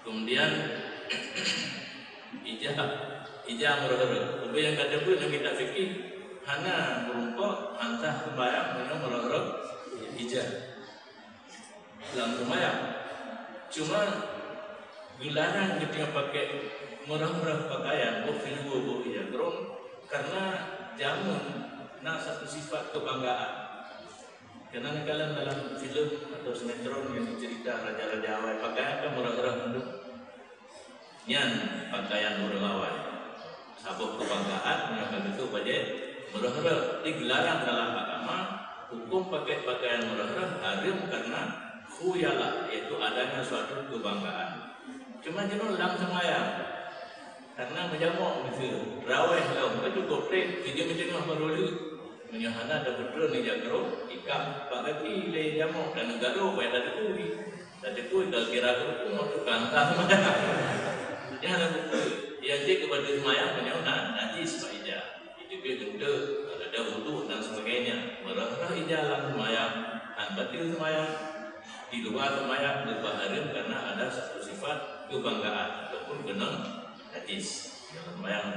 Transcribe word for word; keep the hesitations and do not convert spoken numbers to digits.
Kemudian ija, ija meureuh-reuh. Ubé nyang ka teupeue nyang kita fikih hana meurumpok antah sembahyang meunyoe meureuh-reuh ija lam sembahyang. Cuma geularang geutanyoe pakai meureuh-reuh pakaian boh siluweue boh ija keurong karena jameun na satu sifat kebanggaan. Karena kadang dalam filem atau sinetron yang dicerita raja-raja awai pakaian kan meureuh-reuh mandum. Nyan pakaian ureueng awai. Saboh keubanggaan nyang ka geutuek bajée meureuh-reuh. Di geularang dalam agama, huköm pakai pakaian meureuh-reuh hareuem karena khuyala, yaitu adanya suatu keubanggaan. Cuma jinoe lam seumayang, karena meujamok miseue, rawéh lom, ka cukôp treb, sijeuem teungoh barô lheueh. Meunyoe hana tapeutreun ija keurong, ikam bak gaki lé jamok dan neugaro, bèk tateupui. Tateupui ka kira keureumpung tukang tah seumayang. Nyan na buku. Nyang jeuet keu bateue seumayang meunyoe na najis bak ija. Jiteubiet geunteuk, teudoh uduk dan sebagainya. Meureuh-reuh ija lam seumayang, han bateue seumayang. Di luwa seumayang leubeh hareuem karena ada satu sifat kebanggaan ataupun keunong najis. Dalam seumayang